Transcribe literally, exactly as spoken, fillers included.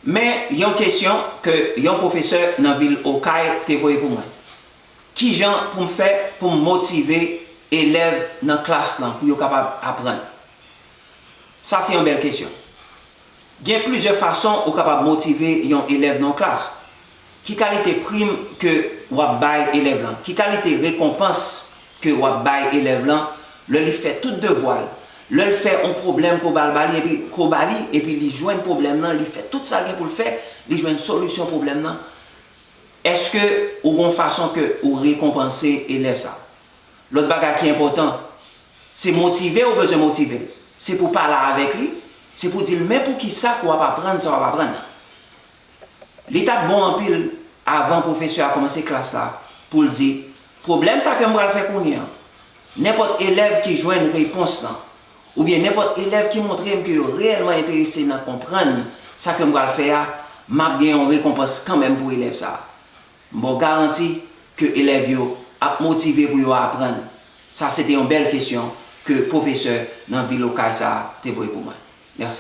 Men yon kesyon ke yon pwofesè nan vil Okay te voye pou mwen. Kijan pou m fè pou m motive elèv nan klas lan pou yo kapab aprann? Sa se yon bèl kesyon. Gen plizyè fason ou kapab motive yon elèv nan yon klas. Ki kalite prim ke w ap bay elèv lan? Ki kalite rekonpans ke w ap bay elèv lan lè li fè tout devwa l? Lè l fè yon pwoblèm ke w ba l ba li epi ke w ba li epi li jwenn pwoblèm lan, li fè tout sa l gen pou l fè, li jwenn solisyon pwoblèm lan. Èske ou gen yon fason ke ou rekonpanse elèv sa? Lòt bagay ki enpòtan, se motive ou bezwen motive l. Se pou pale avèk li, se pou di l men poukisa ke w ap aprann sa w ap aprann nan. Li t ap bon anpil avan pwofesè a kòmanse klas la pou l di, pwoblèm sa ke m pral fè kounye a, nenpòt elèv ki jwenn repons lan, oubyen nenpòt elèv ki montre m ke yo reyèlman enterese nan konprann sa ke m pral fè a, m ap gen yon rekonpans kanmenm pou elèv sa a. M ba w garanti ke elèv yo ap motive pou yo aprann. Sa se te yon bèl kesyon ke pwofesè nan vil Okay sa a te voye pou mwen.